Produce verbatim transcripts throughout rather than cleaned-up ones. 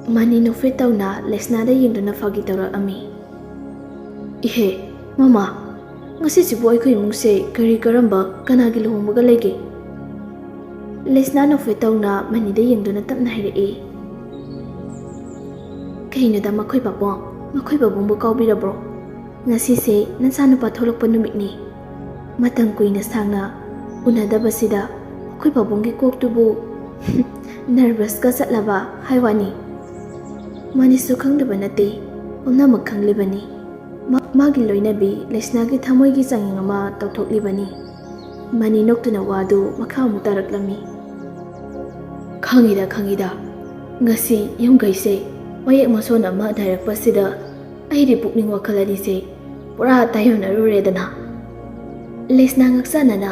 Money ꯅꯣꯛꯐꯦꯠ ꯇꯧꯅ ꯂꯩꯁꯅꯥꯗ ꯌꯦꯡꯗꯨꯅ ꯐꯥꯒꯤ ꯇꯧꯔꯛꯑꯝꯃꯤ꯫ "ꯏꯍꯦ, ꯃꯃꯥ, ꯉꯁꯤꯁꯤꯕꯨ ꯑꯩꯈꯣꯏ ꯏꯃꯨꯡꯁꯦ ꯀꯔꯤ ꯀꯔꯝꯕ ꯀꯅꯥꯒꯤ ꯂꯨꯍꯣꯡꯕꯒ ꯂꯩꯒꯦ?" ꯂꯩꯁꯅꯥ ꯅꯣꯛꯐꯦꯠ ꯇꯧꯅ ꯃꯅꯤꯗ ꯌꯦꯡꯗꯨꯅ ꯇꯞꯅ ꯍꯥꯏꯔꯛꯏ꯫ "ꯀꯩꯅꯣꯗ ꯃꯈꯣꯏ ꯄꯥꯕꯨꯡ, ꯃꯈꯣꯏ ꯄꯥꯕꯨꯡꯕꯨ ꯀꯥꯎꯕꯤꯔꯕ꯭ꯔꯣ? ꯉꯁꯤꯁꯦ ꯅꯆꯥꯅꯨꯄꯥ ꯊꯣꯛꯂꯛꯄ ꯅꯨꯃꯤꯠꯅꯤ꯫ ꯃꯇꯝ ꯀꯨꯏꯅ ꯁꯥꯡꯅ ꯎꯅꯗꯕꯁꯤꯗ ꯑꯩꯈꯣꯏ ꯄꯥꯕꯨꯡꯒꯤ ꯀꯣꯛꯇꯨꯕꯨ ꯅꯔꯚꯁꯀ ꯆꯠꯂꯕ ꯍꯥꯏ ꯋꯥꯅꯤ꯫ ꯃꯅꯤꯁꯨ ꯈꯪꯗꯕ ꯅꯠꯇꯦ, ꯄꯨꯝꯅꯃꯛ ꯈꯪꯂꯤꯕꯅꯤ꯫ ꯃꯥ-, ꯃꯥꯒꯤ ꯂꯣꯏꯅꯕꯤ ꯂꯩꯁꯅꯥꯒꯤ ꯊꯃꯣꯏꯒꯤ ꯆꯥꯡꯌꯦꯡ ꯑꯃ ꯇꯧꯊꯣꯛꯂꯤꯕꯅꯤ꯫" ꯃꯅꯤ ꯅꯣꯛꯇꯨꯅ ꯋꯥꯗꯨ ꯃꯈꯥ ꯑꯃꯨꯛ ꯇꯥꯔꯛꯂꯝꯃꯤ꯫ "ꯈꯪꯉꯤꯗ, ꯈꯪꯉꯤꯗ꯫ ꯉꯁꯤ ꯌꯨꯝꯈꯩꯁꯦ ꯃꯌꯦꯛ ꯃꯁꯣꯟ ꯑꯃ ꯅꯥꯏꯔꯛꯄꯁꯤꯗ ꯑꯩꯗꯤ ꯄꯨꯛꯅꯤꯡ ꯋꯥꯈꯜ ꯑꯅꯤꯁꯦ ꯄꯨꯔꯥ ꯇꯥꯏꯌꯣꯟꯅꯔꯨꯔꯦꯗꯅ꯫" ꯂꯩꯁꯅꯥ ꯉꯛꯆꯥꯟꯅꯅ,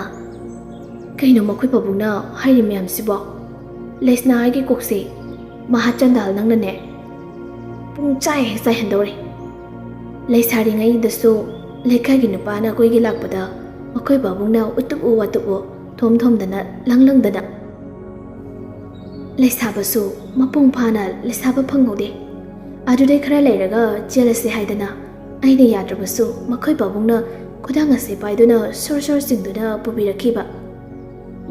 "ꯀꯩꯅꯣ ꯃꯈꯣꯏ ꯄꯥꯕꯨꯡꯅ ꯍꯥꯏꯔꯤ ꯃꯌꯥꯝꯁꯤꯕꯣ? ꯂꯩꯁꯅꯥ ꯍꯥꯏꯒꯤ ꯀꯣꯛꯁꯦ ꯃꯍꯥ ꯆꯟꯗꯥꯜ ꯅꯪꯅꯅꯦ ꯄꯨꯡ ꯆꯥꯏ ꯍꯦꯛ ꯆꯥꯏꯍꯟꯗꯧꯔꯦ꯫ ꯂꯩꯁꯥꯔꯤꯉꯩꯗꯁꯨ ꯂꯩꯀꯥꯏꯒꯤ ꯅꯨꯄꯥꯅ ꯀꯣꯏꯒꯦ ꯂꯥꯛꯄꯗ ꯃꯈꯣꯏ ꯄꯥꯕꯨꯡꯅ ꯎꯇꯨꯞ ꯎ ꯋꯥꯇꯨꯞ ꯎ ꯊꯣꯝ ꯊꯣꯝꯗꯅ ꯂꯪ ꯂꯪꯗꯅ ꯂꯩꯁꯥꯕꯁꯨ ꯃꯄꯨꯡ ꯐꯥꯅ ꯂꯩꯁꯥꯕ ꯐꯪꯍꯧꯗꯦ꯫ ꯑꯗꯨꯗꯩ ꯈꯔ ꯂꯩꯔꯒ ꯆꯦꯜꯂꯁꯦ ꯍꯥꯏꯗꯅ ꯑꯩꯅ ꯌꯥꯗ꯭ꯔꯕꯁꯨ ꯃꯈꯣꯏ ꯄꯥꯕꯨꯡꯅ ꯈꯨꯗꯥꯡ ꯑꯁꯦ ꯄꯥꯏꯗꯨꯅ ꯁꯣꯔ ꯁꯣꯔ ꯆꯤꯡꯗꯨꯅ ꯄꯨꯕꯤꯔꯛꯈꯤꯕ꯫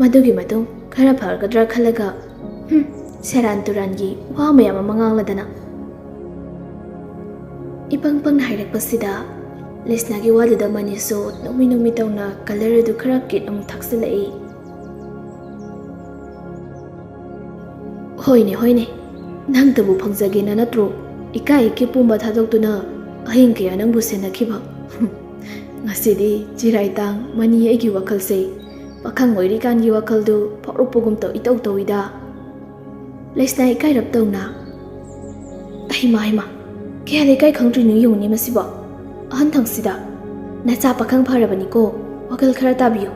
ꯃꯗꯨꯒꯤ ꯃꯇꯨꯡ ꯈꯔ ꯐꯒꯗ꯭ꯔꯥ ꯈꯜꯂꯒ, ꯍꯨꯝ, ꯁꯦꯔꯥꯟ ꯇꯨꯔꯥꯟꯒꯤ ꯋꯥ ꯃꯌꯥꯝ ꯑꯃ ꯉꯥꯡꯂꯗꯅ꯫" ꯏꯄꯪ ꯄꯪꯅ ꯍꯥꯏꯔꯛꯄꯁꯤꯗ ꯂꯩꯁꯅꯥꯒꯤ ꯋꯥꯗꯨꯗ ꯃꯅꯤꯁꯨ ꯅꯣꯛꯃꯤ ꯅꯣꯛꯃꯤ ꯇꯧꯅ ꯀꯂꯔ ꯑꯗꯨ ꯈꯔ ꯀꯤꯠ ꯑꯃꯨꯛ ꯊꯥꯛꯆꯤꯜꯂꯛꯏ꯫ "ꯍꯣꯏꯅꯦ, ꯍꯣꯏꯅꯦ, ꯅꯪꯇꯕꯨ ꯐꯪꯖꯒꯦꯅ ꯅꯠꯇ꯭ꯔꯣ ꯏꯀꯥꯏ ꯏꯀꯤꯞ ꯄꯨꯝꯕ ꯊꯥꯗꯣꯛꯇꯨꯅ ꯑꯍꯤꯡ ꯀꯌꯥ ꯅꯪꯕꯨ ꯁꯦꯟꯅꯈꯤꯕ? ꯉꯁꯤꯗꯤ ꯆꯤꯔꯥꯏ ꯇꯥꯡ ꯃꯅꯤ ꯑꯩꯒꯤ ꯋꯥꯈꯜꯁꯦ ꯄꯥꯈꯪ ꯑꯣꯏꯔꯤꯀꯥꯟꯒꯤ ꯋꯥꯈꯜꯗꯨ ꯐꯥꯎꯔꯛꯄꯒꯨꯝ ꯇꯧ ꯏꯇꯧ ꯇꯧꯏꯗ꯫" ꯂꯩꯁꯅꯥ ꯏꯀꯥꯏꯔꯞ ꯇꯧꯅ, "ꯑꯩꯃ, ꯑꯩꯃ, ꯀꯌꯥꯗ ꯏꯀꯥꯏ ꯈꯪꯗ꯭ꯔꯤꯅꯣ ꯌꯦꯡꯉꯨꯅꯦ ꯃꯁꯤꯕꯣ꯫ ꯑꯍꯟ ꯊꯪꯁꯤꯗ ꯅꯆꯥ ꯄꯥꯈꯪ ꯐꯔꯕꯅꯤꯀꯣ, ꯋꯥꯈꯜ ꯈꯔ ꯇꯥꯕꯤꯌꯨ꯫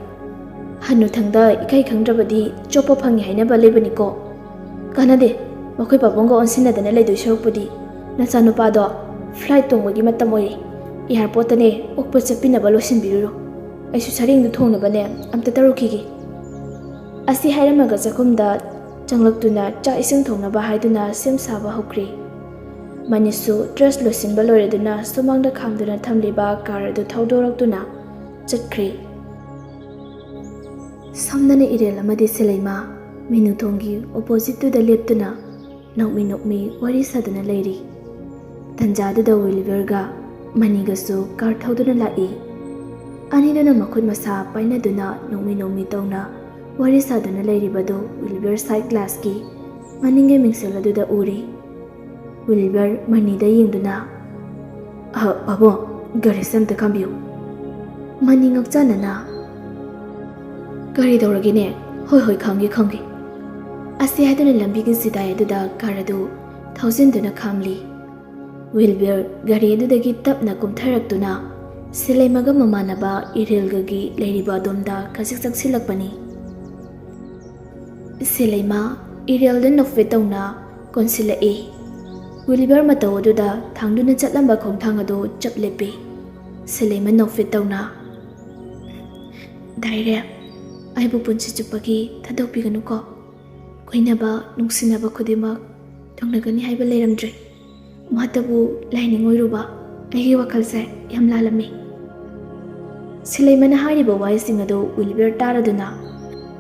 ꯍꯟꯅꯨꯊꯪꯗ ꯏꯀꯥꯏ ꯈꯪꯗ꯭ꯔꯕꯗꯤ ꯆꯣꯞꯄ ꯐꯪꯉꯤ ꯍꯥꯏꯅꯕ ꯂꯩꯕꯅꯤꯀꯣ꯫ ꯀꯥꯟꯅꯗꯦ, ꯃꯈꯣꯏ ꯄꯥꯕꯨꯡꯒ ꯑꯣꯟꯁꯤꯟꯅꯗꯅ ꯂꯩꯗꯣꯏ ꯁꯔꯨꯛꯄꯨꯗꯤ ꯅꯆꯥꯅꯨꯄꯥꯗꯣ ꯐ꯭ꯂꯥꯏꯠ ꯇꯣꯡꯕꯒꯤ ꯃꯇꯝ ꯑꯣꯏꯔꯦ꯫ ꯑꯦꯌꯥꯔꯄꯣꯔꯠꯇꯅꯦ ꯑꯣꯛꯄ ꯆꯠꯄꯤꯅꯕ ꯂꯣꯏꯁꯤꯟꯕꯤꯔꯨꯔꯣ꯫ ꯑꯩꯁꯨ ꯁꯔꯦꯡꯗꯨ ꯊꯣꯡꯅꯕꯅꯦ ꯑꯝꯇ ꯇꯧꯔꯨꯈꯤꯒꯦ꯫" ꯑꯁꯤ ꯍꯥꯏꯔꯝꯃꯒ ꯆꯥꯛꯈꯨꯝꯗ ꯆꯪꯂꯛꯇꯨꯅ ꯆꯥꯛ ꯏꯁꯤꯡ ꯊꯣꯡꯅꯕ ꯍꯥꯏꯗꯨꯅ ꯁꯦꯝ ꯁꯥꯕ ꯍꯧꯈ꯭ꯔꯦ꯫ ꯃꯅꯤꯁꯨ ꯗ꯭ꯔꯦꯁ ꯂꯣꯏꯁꯤꯟꯕ ꯂꯣꯏꯔꯗꯨꯅ ꯁꯨꯃꯥꯡꯗ ꯈꯥꯝꯗꯨꯅ ꯊꯝꯂꯤꯕ ꯀꯥꯔ ꯑꯗꯨ ꯊꯧꯗꯣꯔꯛꯇꯨꯅ ꯆꯠꯈ꯭ꯔꯦ꯫ ꯁꯝꯅꯅ ꯏꯔꯦꯜ ꯑꯃꯗꯤ ꯁꯤꯂꯩꯃ ꯃꯤꯅꯨ ꯊꯣꯡꯒꯤ ꯑꯣꯄꯣꯖꯤꯠꯇꯨꯗ ꯂꯦꯞꯇꯨꯅ ꯅꯣꯛꯃꯤ ꯅꯣꯛꯃꯤ ꯋꯥꯔꯤ ꯁꯥꯗꯨꯅ ꯂꯩꯔꯤ꯫ ꯇꯟꯖꯥꯗꯨꯗ ꯋꯤꯂꯤꯚꯔꯒ ꯃꯅꯤꯒꯁꯨ ꯀꯥꯔ ꯊꯧꯗꯨꯅ ꯂꯥꯛꯏ꯫ ꯑꯅꯤꯗꯨꯅ ꯃꯈꯨꯠ ꯃꯁꯥ ꯄꯥꯏꯅꯗꯨꯅ ꯅꯣꯛꯃꯤ ꯅꯣꯛꯃꯤ ꯇꯧꯅ ꯋꯥꯔꯤ ꯁꯥꯗꯨꯅ ꯂꯩꯔꯤꯕꯗꯨ ꯋꯤꯂꯤꯚꯔ ꯁꯥꯏꯠ ꯒ꯭ꯂꯥꯁꯀꯤ ꯃꯅꯤꯡꯒꯤ ꯃꯤꯡꯁꯦꯜ ꯑꯗꯨꯗ ꯎꯔꯤ꯫ ꯋꯤꯂꯤꯚꯔ ꯃꯅꯤꯗ ꯌꯦꯡꯗꯨꯅ, "ꯑ, ꯄꯥꯕꯨꯡ, ꯒꯥꯔꯤꯁꯦ ꯑꯝꯇ ꯈꯥꯝꯕꯤꯌꯨ꯫" ꯃꯅꯤ ꯉꯛꯆꯥꯅꯅ, "ꯀꯔꯤ ꯇꯧꯔꯒꯦꯅꯦ? ꯍꯣꯏ, ꯍꯣꯏ, ꯈꯥꯝꯒꯦ, ꯈꯥꯝꯒꯦ꯫" ꯑꯁꯤ ꯍꯥꯏꯗꯨꯅ ꯂꯝꯕꯤꯒꯤ ꯆꯤꯗꯥꯏ ꯑꯗꯨꯗ ꯀꯥꯔ ꯑꯗꯨ ꯊꯧꯖꯤꯟꯗꯨꯅ ꯈꯥꯝꯂꯤ꯫ ꯋꯤꯜꯕꯤꯌꯔ ꯒꯥꯔꯤ ꯑꯗꯨꯗꯒꯤ ꯇꯞꯅ ꯀꯨꯝꯊꯔꯛꯇꯨꯅ ꯁꯤꯂꯩꯃꯒ ꯃꯃꯥꯟꯅꯕ ꯏꯔꯦꯜꯒꯒꯤ ꯂꯩꯔꯤꯕ ꯑꯗꯣꯝꯗ ꯈꯖꯤꯛ ꯆꯪꯁꯤꯜꯂꯛꯄꯅꯤ꯫ ꯁꯤꯂꯩꯃ ꯏꯔꯦꯜꯗ ꯅꯣꯛꯐꯦꯠ ꯇꯧꯅ ꯀꯣꯟꯁꯤꯜꯂꯛꯏ꯫ ꯋꯤꯜꯕꯤꯌꯔ ꯃꯇꯧ ꯑꯗꯨꯗ ꯊꯥꯡꯗꯨꯅ ꯆꯠꯂꯝꯕ ꯈꯣꯡꯊꯥꯡ ꯑꯗꯨ ꯆꯞ ꯂꯦꯞꯄꯤ꯫ ꯁꯤꯂꯩꯃ ꯅꯣꯛꯐꯦꯠ ꯇꯧꯅ, "ꯗꯥꯏꯔꯦ, ꯑꯩꯕꯨ ꯄꯨꯟꯁꯤ ꯆꯨꯞꯄꯒꯤ ꯊꯥꯗꯣꯛꯄꯤꯒꯅꯨꯀꯣ꯫ ꯀꯣꯏꯅꯕ, ꯅꯨꯡꯁꯤꯅꯕ ꯈꯨꯗꯤꯡꯃꯛ ꯊꯨꯡꯅꯒꯅꯤ ꯍꯥꯏꯕ ꯂꯩꯔꯝꯗ꯭ꯔꯦ꯫ ꯃꯍꯥꯛꯇꯕꯨ ꯂꯥꯏꯅꯤꯡ ꯑꯣꯏꯔꯨꯕ ꯑꯩꯒꯤ ꯋꯥꯈꯜꯁꯦ ꯌꯥꯝ ꯂꯥꯜꯂꯝꯃꯤ꯫" ꯁꯤꯂꯩꯃꯅ ꯍꯥꯏꯔꯤꯕ ꯋꯥꯍꯩꯁꯤꯡ ꯑꯗꯨ ꯋꯤꯜꯕꯤꯌꯔ ꯇꯥꯔꯗꯨꯅ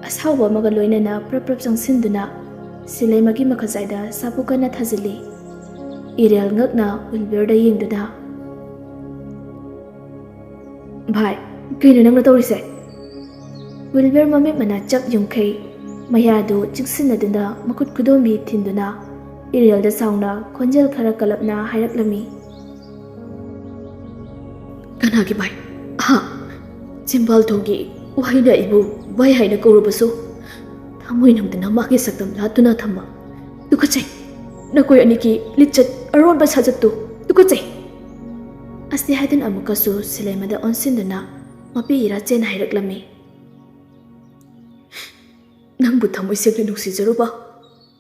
ꯑꯁꯥꯎꯕ ꯑꯃꯒ ꯂꯣꯏꯅꯅ ꯄ꯭ꯔꯞ ꯄ꯭ꯔꯞ ꯆꯪꯁꯤꯟꯗꯨꯅ ꯁꯤꯂꯩꯃꯒꯤ ꯃꯈꯖꯥꯏꯗ ꯁꯥꯐꯨ ꯀꯟꯅ ꯊꯥꯖꯤꯜꯂꯤ꯫ ꯏꯔꯦꯜ ꯉꯛꯅ ꯋꯤꯜꯕꯤꯌꯔꯗ ꯌꯦꯡꯗꯨꯅ, "ꯚꯥꯏ, ꯀꯩꯅꯣ ꯅꯪꯅ ꯇꯧꯔꯤꯁꯦ?" ꯋꯤꯜꯕꯤꯌꯔ ꯃꯃꯤꯠ ꯃꯅꯥ ꯆꯞ ꯌꯨꯡꯈꯩ, ꯃꯌꯥꯗꯨ ꯆꯤꯛꯁꯤꯟꯅꯗꯨꯅ ꯃꯈꯨꯠ ꯈꯨꯗꯣꯝꯕꯤ ꯊꯤꯟꯗꯨꯅ ꯏꯔꯦꯜꯗ ꯁꯥꯎꯅ ꯈꯣꯟꯖꯦꯜ ꯈꯔ ꯀꯜꯂꯞꯅ ꯍꯥꯏꯔꯛꯂꯝꯃꯤ꯫ "ꯀꯅꯥꯒꯤ ꯚꯥꯏ? ꯍꯥ? ꯆꯤꯝꯕꯥꯜ ꯊꯣꯡꯒꯤ ꯋꯥꯍꯩꯅ ꯑꯩꯕꯨ ꯚꯥꯏ ꯍꯥꯏꯅ ꯀꯧꯔꯕꯁꯨ ꯊꯃꯣꯏꯅꯨꯡꯗꯅ ꯃꯥꯒꯤ ꯁꯛꯇꯝ ꯂꯥꯠꯇꯨꯅ ꯊꯝꯕ꯫ ꯇꯨꯀꯠꯆꯩ꯫ ꯅꯈꯣꯏ ꯑꯅꯤꯒꯤ ꯂꯤꯆꯠ ꯑꯔꯣꯟꯕ ꯁꯥꯖꯠꯇꯨ ꯇꯨꯀꯠꯆꯩ꯫" ꯑꯁꯤ ꯍꯥꯏꯗꯨꯅ ꯑꯃꯨꯛꯀꯁꯨ ꯁꯤꯂꯩꯃꯗ ꯑꯣꯟꯁꯤꯟꯗꯨꯅ ꯃꯄꯤ ꯏꯔꯥ ꯆꯦꯟꯅ ꯍꯥꯏꯔꯛꯂꯝꯃꯤ꯫ "ꯅꯪꯕꯨ ꯊꯃꯣꯏ ꯁꯦꯡꯅ ꯅꯨꯡꯁꯤꯖꯔꯨꯕ,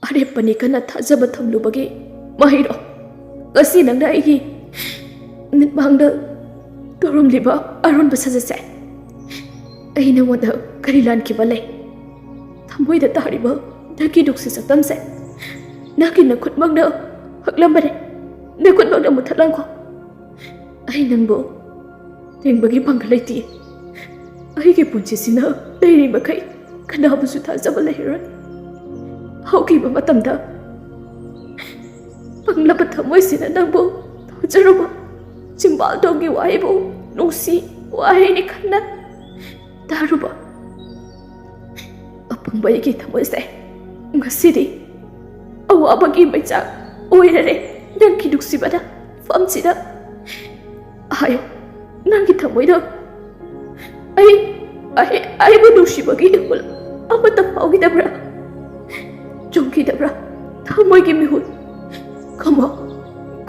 ꯑꯔꯦꯞꯄꯅꯤ ꯀꯟꯅ ꯊꯥꯖꯕ ꯊꯝꯂꯨꯕꯒꯤ ꯃꯍꯩꯔꯣ? ꯉꯁꯤ ꯅꯪꯅ ꯑꯩꯒꯤ ꯃꯤꯠꯃꯥꯡꯗ ꯇꯧꯔꯝꯂꯤꯕ ꯑꯔꯣꯟꯕ ꯁꯥꯖꯠꯁꯦ? ꯑꯩ ꯅꯉꯣꯟꯗ ꯀꯔꯤ ꯂꯥꯟꯈꯤꯕ ꯂꯩ? ꯊꯃꯣꯏꯗ ꯇꯥꯔꯤꯕ ꯅꯪꯒꯤ ꯅꯨꯡꯁꯤ ꯁꯛꯇꯝꯁꯦ ꯅꯪꯒꯤ ꯅꯈꯨꯠꯃꯛꯅ ꯍꯛꯂꯝꯕꯅꯦ꯫ ꯅꯈꯨꯠꯃꯛꯅ ꯃꯨꯊꯠꯂꯝꯈꯣ꯫ ꯑꯩ ꯅꯪꯕꯨ ꯊꯤꯡꯕꯒꯤ ꯄꯥꯡꯒꯜ ꯂꯩꯇꯦ꯫ ꯑꯩꯒꯤ ꯄꯨꯟꯁꯤꯁꯤꯅ ꯂꯩꯔꯤ ꯃꯈꯩ ꯀꯅꯥꯕꯨꯁꯨ ꯊꯥꯖꯕ ꯂꯩꯔꯔꯣꯏ꯫ ꯍꯧꯈꯤꯕ ꯃꯇꯝꯗ ꯄꯪꯂꯕ ꯊꯃꯣꯏꯁꯤꯅ ꯅꯪꯕꯨ ꯊꯥꯖꯔꯨꯕ, ꯆꯤꯝꯕꯥꯜꯗꯣꯡꯒꯤ ꯋꯥꯍꯩꯕꯨ ꯅꯨꯡꯁꯤ ꯋꯥꯍꯩꯅꯤ ꯈꯟꯅ ꯇꯥꯔꯨꯕ ꯑꯄꯪꯕ ꯑꯩꯒꯤ ꯊꯃꯣꯏꯁꯦ ꯉꯁꯤꯗꯤ ꯑꯋꯥꯕꯒꯤ ꯃꯩꯆꯥꯛ ꯑꯣꯏꯔꯔꯦ꯫ ꯅꯪꯒꯤ ꯅꯨꯡꯁꯤꯕꯅ ꯃꯐꯝꯁꯤꯗ ꯍꯥꯏꯌꯨ, ꯅꯪꯒꯤ ꯊꯃꯣꯏꯗꯣ ꯑꯩ, ꯑꯩ, ꯑꯩꯕꯨ ꯅꯨꯡꯁꯤꯕꯒꯤ ꯏꯍꯨꯜ ꯑꯃꯠꯇ ꯐꯥꯎꯈꯤꯗꯕ꯭ꯔꯥ? ꯆꯨꯝꯈꯤꯗꯕ꯭ꯔꯥ? ꯊꯃꯣꯏꯒꯤ ꯃꯤꯍꯨꯜ꯫ ꯈꯨꯝꯃꯣ,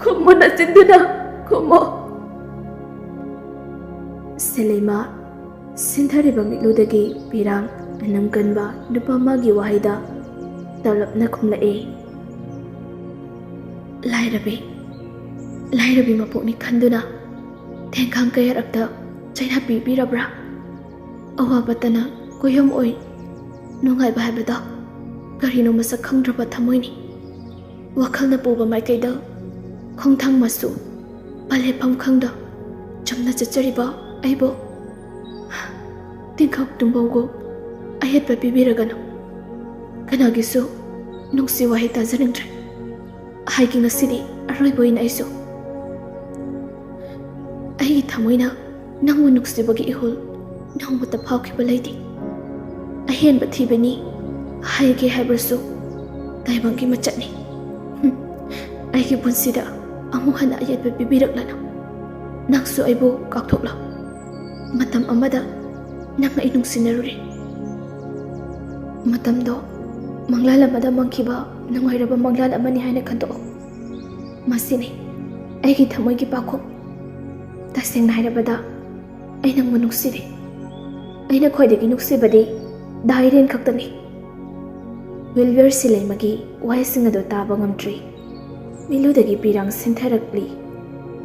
ꯈꯨꯝꯃꯣ, ꯅꯆꯤꯟꯗꯨꯅ ꯈꯨꯝꯃꯣ꯫ ꯁꯦꯂꯩꯃ ꯁꯤꯟꯊꯔꯤꯕ ꯃꯤꯠꯂꯨꯗꯒꯤ ꯄꯤꯔꯥꯡ ꯑꯅꯝ ꯀꯟꯕ ꯅꯨꯄꯥ ꯑꯃꯒꯤ ꯋꯥꯍꯩꯗ ꯇꯞꯂꯞꯅ ꯈꯨꯝꯂꯛꯏ꯫ ꯂꯥꯏꯔꯕꯤ, ꯂꯥꯏꯔꯕꯤ ꯃꯄꯣꯛꯅꯤ ꯈꯟꯗꯨꯅ ꯊꯦꯡꯈꯥꯡ ꯀꯌꯥꯔꯛꯇ ꯆꯩꯔꯥ ꯄꯤꯕꯤꯔꯕ꯭ꯔꯥ? ꯑꯋꯥꯕꯇꯅ ꯀꯣꯏꯌꯝ ꯑꯣꯏ꯫ ꯅꯨꯡꯉꯥꯏꯕ ꯍꯥꯏꯕꯗꯣ ꯀꯔꯤꯅꯣ ꯃꯁꯛ ꯈꯪꯗ꯭ꯔꯕ ꯊꯃꯣꯏꯅꯤ꯫ ꯋꯥꯈꯜꯅ ꯄꯨꯕ ꯃꯥꯏꯀꯩꯗ ꯈꯣꯡꯊꯥꯡ ꯃꯆꯨ ꯄꯜꯂꯦꯐꯝ ꯈꯪꯗ ꯆꯝꯅ ꯆꯠꯆꯔꯤꯕ ꯑꯩꯕꯨ ꯇꯤꯡꯈꯪ ꯇꯨꯝꯕꯧꯒꯨꯝ ꯑꯌꯦꯠꯄ ꯄꯤꯕꯤꯔꯒꯅꯨ꯫ ꯀꯅꯥꯒꯤꯁꯨ ꯅꯨꯡꯁꯤ ꯋꯥꯍꯩ ꯇꯥꯖꯅꯤꯡꯗ꯭ꯔꯦ꯫ ꯍꯥꯏꯒꯦ, ꯉꯁꯤꯗꯤ ꯑꯔꯣꯏꯕ ꯑꯣꯏꯅ ꯑꯩꯁꯨ ꯑꯩꯒꯤ ꯊꯃꯣꯏꯅ ꯅꯪꯕꯨ ꯅꯨꯡꯁꯤꯕꯒꯤ ꯏꯍꯨꯜ ꯅꯣꯡꯃꯇ ꯐꯥꯎꯈꯤꯕ ꯂꯩꯇꯦ꯫ ꯑꯍꯦꯟꯕ ꯊꯤꯕꯅꯤ ꯍꯥꯏꯒꯦ ꯍꯥꯏꯕꯁꯨ ꯇꯥꯏꯕꯪꯒꯤ ꯃꯆꯠꯅꯤ꯫ ꯍꯨꯝ, ꯑꯩꯒꯤ ꯄꯨꯟꯁꯤꯗ ꯑꯃꯨꯛ ꯍꯟꯅ ꯑꯌꯦꯠꯄ ꯄꯤꯕꯤꯔꯛꯂꯅꯨ꯫ ꯅꯪꯁꯨ ꯑꯩꯕꯨ ꯀꯥꯎꯊꯣꯛꯂꯣ꯫ ꯃꯇꯝ ꯑꯃꯗ ꯅꯪ ꯑꯩ ꯅꯨꯡꯁꯤꯅꯔꯨꯔꯦ꯫ ꯃꯇꯝꯗꯣ ꯃꯪꯂꯥꯟ ꯑꯃꯗ ꯃꯪꯈꯤꯕ ꯅꯨꯡꯉꯥꯏꯔꯕ ꯃꯪꯂꯥꯟ ꯑꯃꯅꯤ ꯍꯥꯏꯅ ꯈꯟꯗꯣꯛꯑꯣ꯫ ꯃꯁꯤꯅꯤ ꯑꯩꯒꯤ ꯊꯃꯣꯏꯒꯤ ꯄꯥꯎꯈꯨꯝ꯫ ꯇꯁꯦꯡꯅ ꯍꯥꯏꯔꯕꯗ, ꯑꯩ ꯅꯪꯕꯨ ꯅꯨꯡꯁꯤꯔꯦ꯫ ꯑꯩꯅ ꯈ꯭ꯋꯥꯏꯗꯒꯤ ꯅꯨꯡꯁꯤꯕꯗꯤ ꯗꯥ ꯏꯔꯦꯟ ꯈꯛꯇꯅꯤ꯫ ꯋꯤꯜꯕꯔ ꯁꯤꯂꯩꯃꯒꯤ ꯋꯥꯍꯩꯁꯤꯡ ꯑꯗꯨ ꯇꯥꯕ ꯉꯝꯗ꯭ꯔꯤ꯫ ꯃꯤꯠꯂꯨꯗꯒꯤ ꯄꯤꯔꯥꯡ ꯁꯤꯟꯊꯔꯛꯂꯤ꯫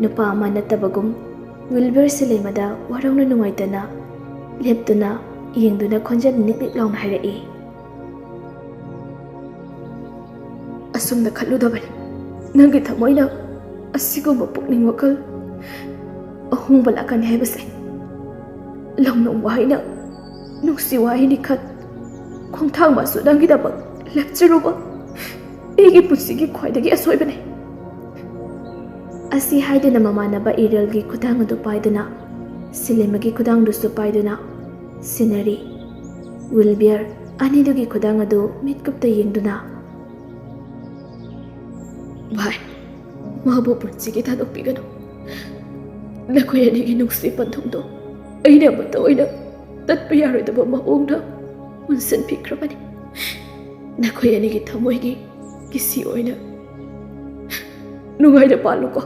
ꯅꯨꯄꯥ ꯑꯃ ꯅꯠꯇꯕꯒꯨꯝ ꯋꯤꯜꯕꯔ ꯁꯤꯂꯩꯃꯗ ꯋꯥꯔꯧꯅ ꯅꯨꯡꯉꯥꯏꯇꯅ ꯂꯦꯞꯇꯨꯅ ꯌꯦꯡꯗꯨꯅ ꯈꯣꯟꯖꯦꯜ ꯅꯤꯛ ꯅꯤꯛ ꯂꯥꯎꯅ ꯍꯥꯏꯔꯛꯏ꯫ ꯑꯁꯨꯝꯅ ꯈꯜꯂꯨꯗꯕꯅꯤ꯫ ꯅꯪꯒꯤ ꯊꯃꯣꯏꯅ ꯑꯁꯤꯒꯨꯝꯕ ꯄꯨꯛꯅꯤꯡ ꯋꯥꯈꯜ ꯑꯍꯣꯡꯕ ꯂꯥꯛꯀꯅꯤ ꯍꯥꯏꯕꯁꯦ꯫ ꯂꯧꯅꯝ ꯋꯥꯍꯩꯅ ꯅꯨꯡꯁꯤ ꯋꯥꯍꯩꯅꯤ ꯈꯟ, ꯈꯣꯡꯊꯥꯡ ꯃꯥꯁꯨ ꯅꯪꯒꯤꯗꯃꯛ ꯂꯦꯞꯆꯔꯨꯕ ꯑꯩꯒꯤ ꯄꯨꯟꯁꯤꯒꯤ ꯈ꯭ꯋꯥꯏꯗꯒꯤ ꯑꯁꯣꯏꯕꯅꯤ꯫ ꯑꯁꯤ ꯍꯥꯏꯗꯨꯅ ꯃꯃꯥꯟꯅꯕ ꯏꯔꯦꯜꯒꯤ ꯈꯨꯗꯥꯡ ꯑꯗꯨ ꯄꯥꯏꯗꯨꯅ, ꯁꯤꯂꯦꯃꯒꯤ ꯈꯨꯗꯥꯡꯗꯨꯁꯨ ꯄꯥꯏꯗꯨꯅ, ꯁꯤꯅꯔꯤ, ꯋꯤꯜꯕꯤꯌꯔ ꯑꯅꯤꯗꯨꯒꯤ ꯈꯨꯗꯥꯡ ꯑꯗꯨ ꯃꯤꯠꯀꯨꯞꯇ ꯌꯦꯡꯗꯨꯅ, "ꯚꯥꯏ, ꯃꯥꯕꯨ ꯄꯨꯟꯁꯤꯒꯤ ꯊꯥꯗꯣꯛꯄꯤꯒꯅꯨ꯫ ꯅꯈꯣꯏ ꯑꯅꯤꯒꯤ ꯅꯨꯡꯁꯤ ꯄꯟꯊꯨꯡꯗꯣ ꯑꯩꯅ ꯑꯃꯠꯇ ꯑꯣꯏꯅ ꯇꯠꯄ ꯌꯥꯔꯣꯏꯗꯕ ꯃꯑꯣꯡꯗ ꯄꯨꯟꯁꯤꯟꯕꯤꯈ꯭ꯔꯕꯅꯤ꯫ ꯅꯈꯣꯏ ꯑꯅꯤꯒꯤ ꯊꯃꯣꯏꯒꯤ ꯀꯤꯁꯤ ꯑꯣꯏꯅ ꯅꯨꯡꯉꯥꯏꯅ ꯄꯥꯜꯂꯨꯀꯣ"꯫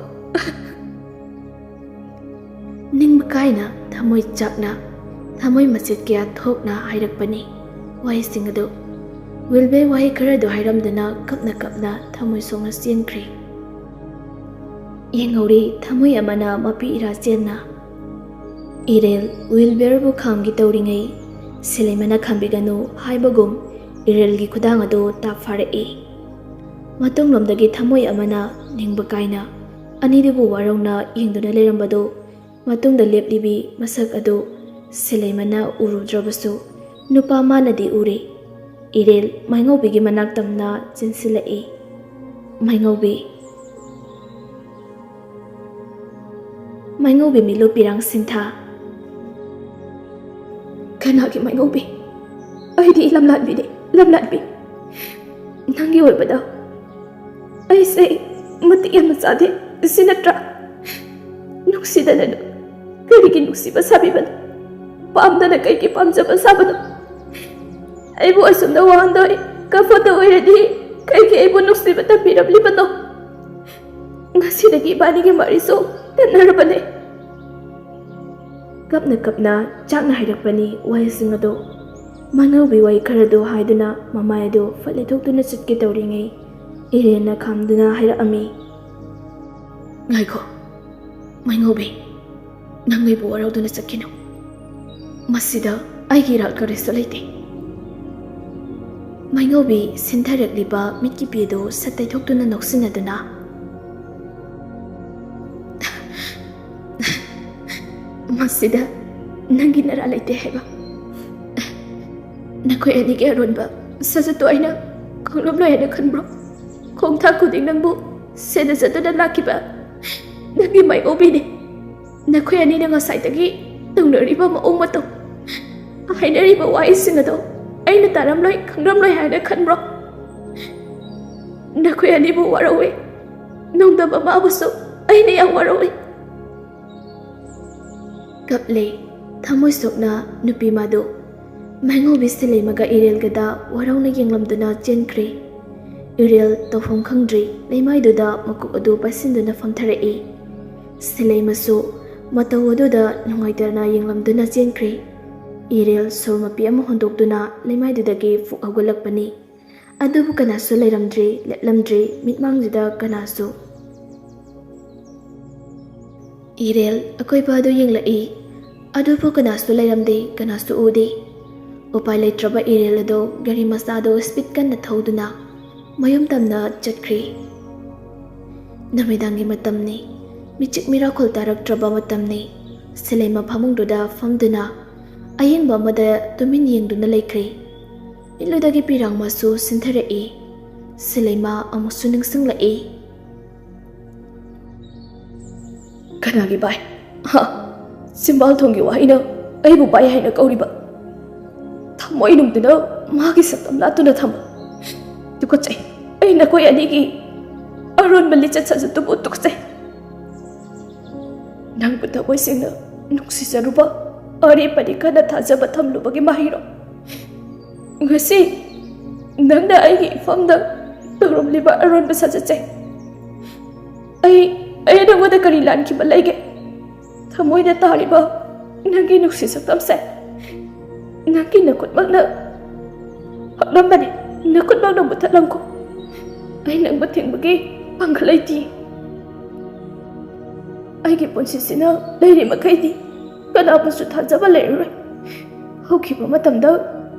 ꯅꯤꯡꯕ ꯀꯥꯏꯅ, ꯊꯃꯣꯏ ꯆꯥꯛꯅ, ꯊꯃꯣꯏ ꯃꯆꯦꯠ ꯀꯌꯥ ꯊꯣꯛꯅ ꯍꯥꯏꯔꯛꯄꯅꯤ ꯋꯥꯍꯩꯁꯤꯡ ꯑꯗꯨ꯫ ꯋꯤꯜꯕꯦ ꯋꯥꯍꯩ ꯈꯔꯗꯨ ꯍꯥꯏꯔꯝꯗꯨꯅ ꯀꯞꯅ ꯀꯞꯅ ꯊꯃꯣꯏ ꯁꯣꯛꯅ ꯆꯦꯟꯈ꯭ꯔꯦ꯫ ꯌꯦꯡꯍꯧꯔꯤ ꯊꯃꯣꯏ ꯑꯃꯅ ꯃꯄꯤ ꯏꯔꯥ ꯆꯦꯟꯅ꯫ ꯏꯔꯦꯜ ꯋꯤꯜꯕꯦꯔꯕꯨ ꯈꯥꯝꯒꯦ ꯇꯧꯔꯤꯉꯩ, ꯁꯤꯂꯦꯃꯅ "ꯈꯥꯝꯕꯤꯒꯅꯨ" ꯍꯥꯏꯕꯒꯨꯝ ꯏꯔꯦꯜꯒꯤ ꯈꯨꯗꯥꯡ ꯑꯗꯨ ꯇꯥꯞ ꯐꯥꯔꯛꯏ꯫ ꯃꯇꯨꯡꯂꯣꯝꯗꯒꯤ ꯊꯃꯣꯏ ꯑꯃꯅ ꯅꯤꯡꯕ ꯀꯥꯏꯅ ꯑꯅꯤꯗꯨꯕꯨ ꯋꯥꯔꯧꯅ ꯌꯦꯡꯗꯨꯅ ꯂꯩꯔꯝꯕꯗꯨ, ꯃꯇꯨꯡꯗ ꯂꯦꯞꯂꯤꯕꯤ ꯃꯁꯛ ꯑꯗꯨ ꯁꯤꯂꯦꯃꯅ ꯎꯔꯨꯗ꯭ꯔꯕꯁꯨ, ꯅꯨꯄꯥ ꯃꯥꯅꯗꯤ ꯎꯔꯦ꯫ ꯏꯔꯦꯜ ꯃꯥꯏꯉꯧꯕꯤꯒꯤ ꯃꯅꯥꯛ ꯇꯝꯅ ꯆꯦꯟꯁꯤꯜꯂꯛꯏ꯫ ꯃꯥꯏꯉꯧꯕꯤ꯫ ꯃꯥꯏꯉꯧꯕꯤ ꯃꯤꯠꯂꯨ ꯄꯤꯔꯥꯡ ꯁꯤꯟꯊꯥ꯫ "ꯀꯅꯥꯒꯤ ꯃꯥꯏꯉꯧꯕꯤ? ꯑꯩꯗꯤ ꯂꯝꯂꯥꯟꯕꯤꯅꯤ, ꯂꯝꯂꯥꯟꯕꯤ꯫ ꯅꯪꯒꯤ ꯑꯣꯏꯕꯗ ꯑꯩꯁꯦ ꯃꯇꯤꯛ ꯌꯥꯝꯅ ꯆꯥꯗꯦ, ꯁꯤ ꯅꯠꯇ꯭ꯔꯥ? ꯅꯨꯡꯁꯤꯗꯅ ꯀꯔꯤꯒꯤ ꯅꯨꯡꯁꯤꯕ ꯁꯥꯕꯤꯕꯅꯣ? ꯄꯥꯝꯗꯅ ꯀꯩꯒꯤ ꯄꯥꯝꯖꯕ ꯁꯥꯕꯅꯣ? ꯑꯩꯕꯨ ꯑꯁꯨꯝꯅ ꯋꯥꯍꯟꯗꯣꯏ ꯀꯐꯠꯇ ꯑꯣꯏꯔꯗꯤ ꯀꯩꯒꯤ ꯑꯩꯕꯨ ꯅꯨꯡꯁꯤꯕ ꯇꯝꯕꯤꯔꯝꯂꯤꯕꯅꯣ? ꯉꯁꯤꯗꯒꯤ ꯏꯕꯥꯅꯤꯒꯤ ꯃꯔꯤꯁꯨ ꯇꯠꯅꯔꯕꯅꯦ"꯫ ꯀꯞꯅ ꯀꯞꯅ ꯆꯥꯛꯅ ꯍꯥꯏꯔꯛꯄꯅꯤ ꯋꯥꯍꯩꯁꯤꯡ ꯑꯗꯨ꯫ ꯃꯥꯏꯉꯧꯕꯤ ꯋꯥꯍꯩ ꯈꯔꯗꯨ ꯍꯥꯏꯗꯨꯅ ꯃꯃꯥꯏ ꯑꯗꯨ ꯐꯠ ꯂꯩꯊꯣꯛꯇꯨꯅ ꯆꯠꯀꯦ ꯇꯧꯔꯤꯉꯩ, ꯏꯔꯦꯟꯅ ꯈꯥꯝꯗꯨꯅ ꯍꯥꯏꯔꯛꯑꯝꯃꯤ, "ꯉꯥꯏꯈꯣ, ꯃꯥꯏꯉꯧꯕꯤ, ꯅꯪ ꯑꯩꯕꯨ ꯋꯥꯔꯧꯗꯨꯅ ꯆꯠꯈꯤꯅꯨ꯫ ꯃꯁꯤꯗ ꯑꯩꯒꯤ ꯏꯔꯥꯜ ꯀꯔꯤꯁꯨ ꯂꯩꯇꯦ"꯫ ꯃꯩꯉꯧꯕꯤ ꯁꯤꯟꯊꯔꯛꯂꯤꯕ ꯃꯤꯠꯀꯤ ꯄꯤꯗꯨ ꯁꯠ ꯇꯩꯊꯣꯛꯇꯨꯅ ꯅꯣꯛꯁꯤꯟꯅꯗꯨꯅ, "ꯃꯁꯤꯗ ꯅꯪꯒꯤ ꯅꯔꯥ ꯂꯩꯇꯦ ꯍꯥꯏꯕ? ꯅꯈꯣꯏ ꯑꯅꯤꯒꯤ ꯑꯔꯣꯟꯕ ꯁꯖꯠꯇꯣ ꯑꯩꯅ ꯈꯪꯂꯝꯂꯣꯏ ꯍꯥꯏꯅ ꯈꯟꯕ꯭ꯔꯣ? ꯈꯣꯡꯊꯥꯡ ꯈꯨꯗꯤꯡ ꯅꯪꯕꯨ ꯁꯦꯟꯅꯖꯗꯨꯅ ꯂꯥꯛꯈꯤꯕ ꯅꯪꯒꯤ ꯃꯥꯏꯑꯣꯕꯤꯅꯤ꯫ ꯅꯈꯣꯏ ꯑꯅꯤꯅ ꯉꯁꯥꯏꯗꯒꯤ ꯇꯧꯅꯔꯤꯕ ꯃꯑꯣꯡ ꯃꯇꯧ, ꯍꯥꯏꯅꯔꯤꯕ ꯋꯥꯍꯩꯁꯤꯡ ꯑꯗꯣ ꯑꯩꯅ ꯇꯥꯔꯝꯂꯣꯏ ꯈꯪꯂꯝꯂꯣꯏ ꯍꯥꯏꯅ ꯈꯟꯕ꯭ꯔꯣ? ꯅꯈꯣꯏ ꯑꯅꯤꯕꯨ ꯋꯥꯔꯧꯏ꯫ ꯅꯣꯡꯗꯝꯕ ꯃꯥꯕꯨꯁꯨ ꯑꯩꯅ ꯌꯥꯝ ꯋꯥꯔꯧꯏ꯫" ꯀꯞꯂꯦ꯫ ꯊꯃꯣꯏ ꯁꯣꯛꯅ ꯅꯨꯄꯤ ꯃꯥꯗꯨ ꯃꯥꯏꯉꯧꯕꯤ ꯁꯤꯂꯩꯃꯒ ꯏꯔꯦꯜꯒꯗ ꯋꯥꯔꯧꯅ ꯌꯦꯡꯂꯝꯗꯨꯅ ꯆꯦꯟꯈ꯭ꯔꯦ꯫ ꯏꯔꯦꯜ ꯇꯧꯐꯝ ꯈꯪꯗ꯭ꯔꯤ, ꯂꯩꯃꯥꯏꯗꯨꯗ ꯃꯀꯣꯛ ꯑꯗꯨ ꯄꯥꯏꯁꯤꯟꯗꯨꯅ ꯐꯝꯊꯔꯛꯏ꯫ ꯁꯤꯂꯩꯃꯁꯨ ꯃꯇꯧ ꯑꯗꯨꯗ ꯅꯨꯡꯉꯥꯏꯇꯅ ꯌꯦꯡꯂꯝꯗꯨꯅ ꯆꯦꯟꯈ꯭ꯔꯦ꯫ ꯏꯔꯦꯜ ꯁꯣꯔ ꯃꯄꯤ ꯑꯃ ꯍꯣꯟꯗꯣꯛꯇꯨꯅ ꯂꯩꯃꯥꯏꯗꯨꯗꯒꯤ ꯐꯨꯛ ꯍꯧꯒꯠꯂꯛꯄꯅꯤ꯫ ꯑꯗꯨꯕꯨ ꯀꯅꯥꯁꯨ ꯂꯩꯔꯝꯗ꯭ꯔꯤ, ꯂꯦꯞꯂꯝꯗ꯭ꯔꯤ, ꯃꯤꯠꯃꯥꯡꯁꯤꯗ ꯀꯅꯥꯁꯨ꯫ ꯏꯔꯦꯜ ꯑꯀꯣꯏꯕ ꯑꯗꯨ ꯌꯦꯡꯂꯛꯏ꯫ ꯑꯗꯨꯕꯨ ꯀꯅꯥꯁꯨ ꯂꯩꯔꯝꯗꯦ, ꯀꯅꯥꯁꯨ ꯎꯗꯦ꯫ ꯎꯄꯥꯏ ꯂꯩꯇ꯭ꯔꯕ ꯏꯔꯦꯜ ꯑꯗꯨ ꯒꯥꯔꯤ ꯃꯆꯥꯗꯨ ꯁ꯭ꯄꯤꯗ ꯀꯟꯅ ꯊꯧꯗꯨꯅ ꯃꯌꯨꯝ ꯇꯝꯅ ꯆꯠꯈ꯭ꯔꯦ꯫ ꯅꯨꯃꯤꯗꯥꯡꯒꯤ ꯃꯇꯝꯅꯤ꯫ ꯃꯤꯆꯤꯛ ꯃꯤꯔꯥꯈꯣꯜ ꯇꯥꯔꯛꯇ꯭ꯔꯕ ꯃꯇꯝꯅꯤ꯫ ꯁꯤꯂꯩꯃ ꯐꯃꯨꯡꯗꯨꯗ ꯐꯝꯗꯨꯅ ꯑꯌꯦꯡꯕ ꯑꯃꯗ ꯇꯨꯃꯤꯟ ꯌꯦꯡꯗꯨꯅ ꯂꯩꯈ꯭ꯔꯦ꯫ ꯃꯤꯠꯂꯨꯗꯒꯤ ꯄꯤꯔꯥꯡ ꯃꯆꯨ ꯁꯤꯟꯊꯔꯛꯏ꯫ ꯁꯤꯂꯩꯃ ꯑꯃꯨꯛꯁꯨ ꯅꯤꯡꯁꯤꯡꯂꯛꯏ꯫ "ꯀꯅꯥꯒꯤ ꯚꯥꯏ? ꯍꯥ? ꯆꯤꯝꯕꯥꯜ ꯊꯣꯡꯒꯤ ꯋꯥꯍꯩꯅ ꯑꯩꯕꯨ ꯚꯥꯏ ꯍꯥꯏꯅ ꯀꯧꯔꯤꯕ? ꯊꯃꯣꯏꯅꯨꯡꯗꯨꯅ ꯃꯥꯒꯤ ꯁꯛꯇꯝ ꯂꯥꯠꯇꯨꯅ ꯊꯝꯕ꯫ ꯇꯨꯀꯠꯆꯩ꯫ ꯑꯩ ꯅꯈꯣꯏ ꯑꯅꯤꯒꯤ ꯑꯔꯣꯟꯕ ꯂꯤꯆꯠ ꯁꯥꯖꯠꯇꯨꯕꯨ ꯇꯨꯀꯠꯆꯩ꯫ ꯅꯪꯕꯨ ꯊꯃꯣꯏ ꯁꯦꯡꯅ ꯅꯨꯡꯁꯤꯖꯔꯨꯕ, ꯑꯔꯦꯞꯄꯗꯤ ꯀꯟꯅ ꯊꯥꯖꯕ ꯊꯝꯂꯨꯕꯒꯤ ꯃꯍꯩꯔꯣ? ꯉꯁꯤ ꯅꯪꯅ ꯑꯩꯒꯤ ꯏꯐꯝꯗ ꯇꯧꯔꯝꯂꯤꯕ ꯑꯔꯣꯟꯕ ꯁꯥꯖꯠꯁꯦ, ꯑꯩ, ꯑꯩ ꯅꯉꯣꯟꯗ ꯀꯔꯤ ꯂꯥꯟꯈꯤꯕ ꯂꯩꯒꯦ? ꯊꯃꯣꯏꯗ ꯇꯥꯔꯤꯕ ꯅꯪꯒꯤ ꯅꯨꯡꯁꯤ ꯁꯛꯇꯝꯁꯦ ꯅꯪꯒꯤ ꯅꯈꯨꯠꯃꯛꯅ ꯍꯛꯂꯝꯕꯅꯤ꯫ ꯅꯈꯨꯠꯃꯛꯅ ꯃꯨꯊꯠꯂꯝꯈꯣ꯫ ꯑꯩ ꯅꯪꯕꯨ ꯊꯤꯡꯕꯒꯤ ꯄꯥꯡꯒꯜ ꯂꯩꯇꯦ꯫ ꯑꯩꯒꯤ ꯄꯨꯟꯁꯤꯁꯤꯅ ꯂꯩꯔꯤ ꯃꯈꯩꯗꯤ ꯀꯅꯥꯕꯨꯁꯨ ꯊꯥꯖꯕ ꯂꯩꯔꯔꯣꯏ꯫ ꯍꯧꯈꯤꯕ ꯃꯇꯝꯗ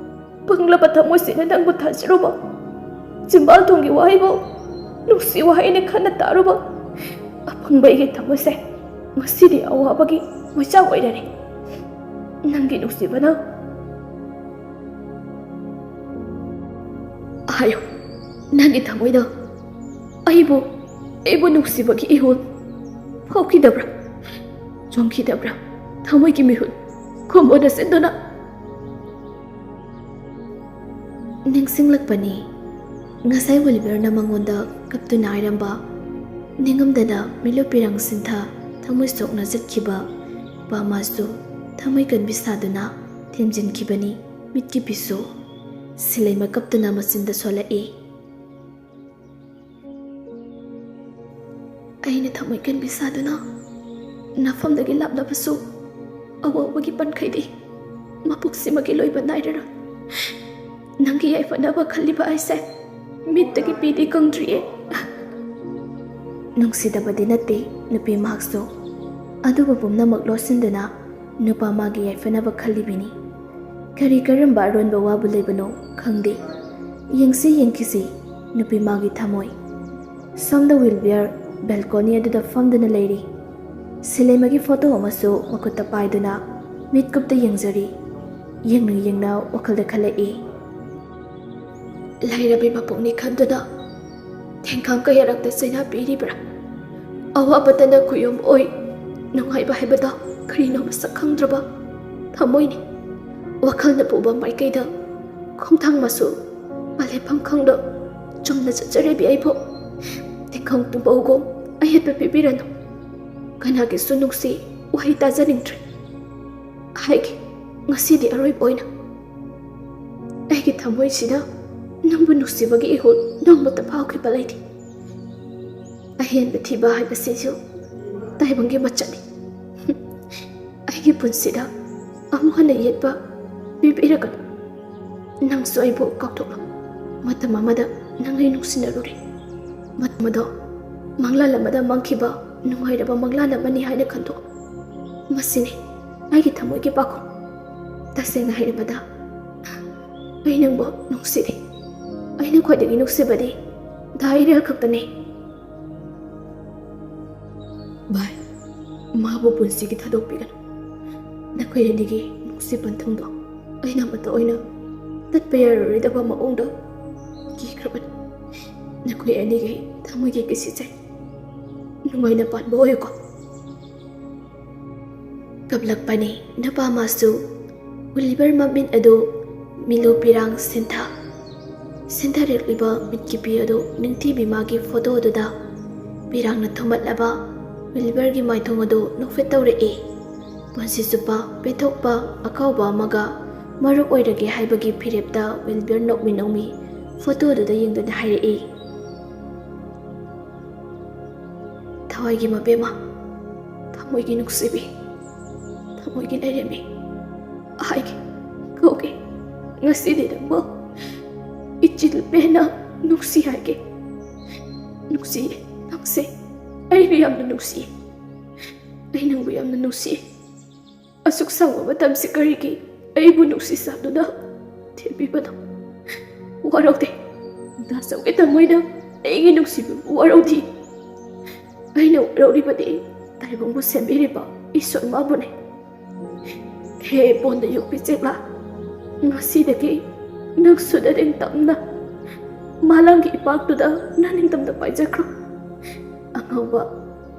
ꯄꯪꯂꯕ ꯊꯃꯣꯏꯁꯤꯅ ꯅꯪꯕꯨ ꯊꯥꯖꯔꯨꯕ, ꯆꯤꯝꯕꯥꯜ ꯊꯣꯡꯒꯤ ꯋꯥꯍꯩꯕꯨ ꯅꯨꯡꯁꯤ ꯋꯥꯍꯩꯅ ꯈꯟꯅ ꯇꯥꯔꯨꯕ ꯑꯄꯪꯕ ꯑꯩꯒꯤ ꯊꯃꯣꯏꯁꯦ ꯉꯁꯤꯗꯤ ꯑꯋꯥꯕꯒꯤ ꯃꯩꯆꯥꯛ ꯑꯣꯏꯔꯔꯦ꯫ ꯅꯪꯒꯤ ꯅꯨꯡꯁꯤꯕꯅ ꯍꯥꯏꯌꯣ, ꯅꯪꯒꯤ ꯊꯃꯣꯏꯗ ꯑꯩꯕꯨ, ꯑꯩꯕꯨ ꯅꯨꯡꯁꯤꯕꯒꯤ ꯏꯍꯨꯜ ꯐꯥꯎꯈꯤꯗꯕ꯭ꯔꯥ? ꯆꯣꯡꯈꯤꯗꯕ꯭ꯔꯥ? ꯊꯃꯣꯏꯒꯤ ꯃꯤꯍꯨꯜ ꯈꯣꯝꯕꯣꯅ ꯆꯦꯟꯗꯨꯅ꯫ ꯅꯤꯡꯁꯤꯡꯂꯛꯄꯅꯤ, ꯉꯁꯥꯏ ꯋꯤꯜꯕꯔꯅ ꯃꯉꯣꯟꯗ ꯀꯞꯇꯨꯅ ꯍꯥꯏꯔꯝꯕ, ꯅꯤꯡꯉꯝꯗꯅ ꯃꯤꯠꯂꯨ ꯄꯤꯔꯥꯡ ꯁꯤꯟꯊ ꯊꯃꯣꯏ ꯁꯣꯛꯅ ꯆꯠꯈꯤꯕ ꯅꯨꯄꯥ ꯑꯃꯁꯨ ꯊꯃꯣꯏ ꯀꯟꯕꯤ ꯁꯥꯗꯨꯅ ꯊꯦꯝꯖꯤꯟꯈꯤꯕꯅꯤ꯫ ꯃꯤꯠꯀꯤ ꯄꯤꯁꯨ ꯁꯤꯂꯩꯃ ꯀꯞꯇꯨꯅ ꯃꯆꯤꯟꯗ ꯁꯣꯜꯂꯛꯏ꯫ ꯑꯩꯅ ꯊꯃꯣꯏ ꯀꯟꯕꯤ ꯁꯥꯗꯨꯅ ꯅꯐꯝꯗꯒꯤ ꯂꯥꯞꯂꯕꯁꯨ, ꯑꯋꯥꯕꯒꯤ ꯄꯟꯈꯩꯗꯤ ꯃꯄꯨꯛꯁꯤꯃꯒꯤ ꯂꯣꯏꯕ ꯅꯥꯏꯔꯔꯣꯏ꯫ ꯅꯪꯒꯤ ꯌꯥꯏꯐꯅꯕ ꯈꯜꯂꯤꯕ ꯑꯩꯁꯦ ꯃꯤꯠꯇꯒꯤ ꯄꯤꯗꯤ ꯀꯪꯗ꯭ꯔꯤꯌꯦ꯫ ꯅꯨꯡꯁꯤꯗꯕꯗꯤ ꯅꯠꯇꯦ ꯅꯨꯄꯤ ꯃꯍꯥꯛꯁꯨ, ꯑꯗꯨꯕꯨ ꯄꯨꯝꯅꯃꯛ ꯂꯣꯠꯁꯤꯟꯗꯨꯅ ꯅꯨꯄꯥ ꯃꯥꯒꯤ ꯌꯥꯏꯐꯅꯕ ꯈꯜꯂꯤꯕꯤꯅꯤ꯫ ꯀꯔꯤ ꯀꯔꯝꯕ ꯑꯔꯣꯟꯕ ꯋꯥꯕꯨ ꯂꯩꯕꯅꯣ ꯈꯪꯗꯦ꯫ ꯌꯦꯡꯁꯤ ꯌꯦꯡꯈꯤꯁꯤ ꯅꯨꯄꯤ ꯃꯥꯒꯤ ꯊꯃꯣꯏ꯫ ꯁꯣꯝꯗ ꯋꯤꯜꯕꯤꯌꯔ ꯕꯦꯜꯀꯣꯅꯤ ꯑꯗꯨꯗ ꯐꯝꯗꯨꯅ ꯂꯩꯔꯤ꯫ ꯁꯤꯂꯦꯃꯒꯤ ꯐꯣꯇꯣ ꯑꯃꯁꯨ ꯃꯈꯨꯠꯇ ꯄꯥꯏꯗꯨꯅ ꯃꯤꯠꯀꯨꯞꯇ ꯌꯦꯡꯖꯔꯤ꯫ ꯌꯦꯡꯅ ꯌꯦꯡꯅ ꯋꯥꯈꯜꯗ ꯈꯜꯂꯛꯏ꯫ ꯂꯥꯏꯔꯕꯤ ꯃꯄꯣꯛꯅꯤ ꯈꯟꯗꯨꯅ ꯊꯦꯡꯈꯥꯡ ꯀꯌꯥꯔꯛꯇ ꯆꯩꯅꯥ ꯄꯤꯔꯤꯕ꯭ꯔꯥ? ꯑꯋꯥꯕꯗꯅ ꯈꯨꯌꯨꯝ ꯑꯣꯏ, ꯅꯨꯡꯉꯥꯏꯕ ꯍꯥꯏꯕꯗ ꯀꯔꯤꯅꯣ ꯃꯁꯛ ꯈꯪꯗ꯭ꯔꯕ ꯊꯃꯣꯏꯅꯤ꯫ ꯋꯥꯈꯜꯅ ꯄꯨꯕ ꯃꯥꯏꯀꯩꯗ ꯈꯣꯡꯊꯥꯡ ꯃꯁꯨ ꯄꯥꯂꯦꯐꯝ ꯈꯪꯗ ꯆꯨꯝꯅ ꯆꯠꯆꯔꯤꯕꯤ ꯑꯩꯕꯨ ꯇꯤꯡꯈꯪ ꯇꯨꯝꯕꯧꯒꯨꯝ ꯑꯌꯦꯠꯄ ꯄꯤꯕꯤꯔꯅꯨ꯫ ꯀꯅꯥꯒꯤꯁꯨ ꯅꯨꯡꯁꯤ ꯋꯥꯍꯩ ꯇꯥꯖꯅꯤꯡꯗ꯭ꯔꯦ꯫ ꯍꯥꯏꯒꯦ, ꯉꯁꯤꯗꯤ ꯑꯔꯣꯏꯕ ꯑꯣꯏꯅ ꯑꯩꯒꯤ ꯊꯃꯣꯏꯁꯤꯗ ꯅꯪꯕꯨ ꯅꯨꯡꯁꯤꯕꯒꯤ ꯏꯍꯨꯜ ꯅꯣꯡꯃꯇ ꯐꯥꯎꯈꯤꯕ ꯂꯩꯇꯦ꯫ ꯑꯍꯦꯟꯕ ꯊꯤꯕ ꯍꯥꯏꯕꯁꯤꯁꯨ ꯇꯥꯏꯕꯪꯒꯤ ꯃꯆꯠꯅꯤ꯫ ꯑꯩꯒꯤ ꯄꯨꯟꯁꯤꯗ ꯑꯃꯨꯛ ꯍꯟꯅ ꯌꯦꯠꯄ ꯄꯤꯕꯤꯔꯒꯅꯨ꯫ ꯅꯪꯁꯨ ꯑꯩꯕꯨ ꯀꯥꯎꯊꯣꯛꯂꯣ꯫ ꯃꯇꯝ ꯑꯃꯗ ꯅꯪ ꯑꯩ ꯅꯨꯡꯁꯤꯅꯔꯨꯔꯦ꯫ ꯃꯇꯝ ꯑꯗꯣ ꯃꯪꯂꯥꯟ ꯑꯃꯗ ꯃꯪꯈꯤꯕ ꯅꯨꯡꯉꯥꯏꯔꯕ ꯃꯪꯂꯥꯟ ꯑꯃꯅꯤ ꯍꯥꯏꯅ ꯈꯟꯗꯣꯛꯎ꯫ ꯃꯁꯤꯅꯤ ꯑꯩꯒꯤ ꯊꯃꯣꯏꯒꯤ ꯄꯥꯎꯈꯨꯝ꯫ ꯇꯁꯦꯡꯅ ꯍꯥꯏꯔꯕꯗ, ꯑꯩ ꯅꯪꯕꯨ ꯅꯨꯡꯁꯤꯗꯦ꯫ ꯑꯩꯅ ꯈ꯭ꯋꯥꯏꯗꯒꯤ ꯅꯨꯡꯁꯤꯕꯗꯤ ꯗꯥ ꯏꯔꯦꯜ ꯈꯛꯇꯅꯤ꯫ ꯚꯥꯏ, ꯃꯥꯕꯨ ꯄꯨꯟꯁꯤꯒꯤ ꯊꯥꯗꯣꯛꯄꯤꯒꯅꯨ꯫ ꯅꯈꯣꯏ ꯑꯅꯤꯒꯤ ꯅꯨꯡꯁꯤ ꯄꯟꯊꯨꯡꯗꯣ ꯑꯩꯅ ꯑꯃꯠꯇ ꯑꯣꯏꯅ ꯇꯠꯄ ꯌꯥꯔꯔꯣꯏꯗꯕ ꯃꯑꯣꯡꯗ ꯀꯤꯈ꯭ꯔꯕꯅꯤ꯫ ꯅꯈꯣꯏ ꯑꯅꯤꯒꯤ ꯊꯃꯣꯏꯒꯤ ꯀꯤꯁꯤꯁꯦ ꯅꯨꯡꯉꯥꯏꯅ ꯄꯥꯟꯕ ꯑꯣꯏꯌꯨꯀꯣ꯫ ꯀꯞꯂꯛꯄꯅꯤ ꯅꯨꯄꯥ ꯑꯃꯁꯨ꯫ ꯋꯤꯜꯕꯔ ꯃꯃꯤꯠ ꯑꯗꯨ ꯃꯤꯂꯨ ꯄꯤꯔꯥꯡ ꯁꯤꯟꯊ ꯁꯤꯟꯊꯔꯛꯂꯤꯕ ꯃꯤꯠꯀꯤꯄꯤ ꯑꯗꯨ ꯅꯤꯡꯊꯤꯕꯤ ꯃꯥꯒꯤ ꯐꯣꯇꯣ ꯑꯗꯨꯗ ꯄꯤꯔꯥꯡꯅ ꯊꯨꯝꯃꯠꯂꯕ ꯋꯤꯜꯕꯔꯒꯤ ꯃꯥꯏꯊꯣꯡ ꯑꯗꯨ ꯅꯣꯛꯐꯦꯠ ꯇꯧꯔꯛꯏ꯫ ꯄꯨꯟꯁꯤ ꯆꯨꯞꯄ ꯄꯦꯟꯊꯣꯛꯄ ꯑꯀꯥꯎꯕ ꯑꯃꯒ ꯃꯔꯨꯞ ꯑꯣꯏꯔꯒꯦ ꯍꯥꯏꯕꯒꯤ ꯐꯤꯔꯦꯞꯇ ꯋꯤꯜꯕꯔ ꯅꯣꯛꯃꯤ ꯅꯣꯛꯃꯤ ꯐꯣꯇꯣ ꯑꯗꯨꯗ ꯌꯦꯡꯗꯨꯅ ꯍꯥꯏꯔꯛꯏ꯫ ꯊꯋꯥꯏꯒꯤ ꯃꯕꯦꯝꯃ, ꯊꯃꯣꯏꯒꯤ ꯅꯨꯡꯁꯤꯕꯤ, ꯊꯃꯣꯏꯒꯤ ꯂꯥꯏꯔꯦꯝꯕꯤ, ꯍꯥꯏꯒꯦ, ꯀꯧꯒꯦ꯫ ꯉꯁꯤꯗꯤ ꯅꯪꯕꯨ ꯏꯆꯤꯜ ꯄꯦꯟꯅ ꯅꯨꯡꯁꯤ ꯍꯥꯏꯒꯦ꯫ ꯅꯨꯡꯁꯤꯌꯦ, ꯅꯪꯁꯦ ꯑꯩꯕꯨ ꯌꯥꯝꯅ ꯅꯨꯡꯁꯤꯌꯦ꯫ ꯑꯩ ꯅꯪꯕꯨ ꯌꯥꯝꯅ ꯅꯨꯡꯁꯤꯌꯦ꯫ ꯑꯁꯨꯛ ꯁꯥꯡꯕ ꯃꯇꯝꯁꯤ ꯀꯔꯤꯒꯤ ꯑꯩꯕꯨ ꯅꯨꯡꯁꯤ ꯆꯥꯟꯗꯨꯅ ꯊꯦꯝꯕꯤꯕꯅꯣ? ꯋꯥꯔꯧꯗꯦ꯫ ꯗꯥꯆꯧꯒꯤ ꯊꯃꯣꯏꯅ ꯑꯩꯒꯤ ꯅꯨꯡꯁꯤꯕꯕꯨ ꯋꯥꯔꯧꯗꯦ꯫ ꯑꯩꯅ ꯋꯥꯔꯧꯔꯤꯕꯗꯤ ꯇꯥꯏꯕꯪꯕꯨ ꯁꯦꯝꯕꯤꯔꯤꯕ ꯏꯁꯣꯔ ꯃꯥꯕꯨꯅꯤ꯫ ꯍꯦ ꯄꯣꯟꯗ ꯌꯣꯛꯄꯤ ꯆꯦꯛꯂꯥ, ꯉꯁꯤꯗꯒꯤ ꯅꯪꯁꯨ ꯅꯅꯤꯡꯇꯝꯅ ꯃꯥꯂꯪꯒꯤ ꯏꯄꯥꯛꯇꯨꯗ ꯅꯅꯤꯡꯇꯝꯅ ꯄꯥꯏꯖꯈ꯭ꯔꯣ꯫ ꯑꯉꯥꯎꯕ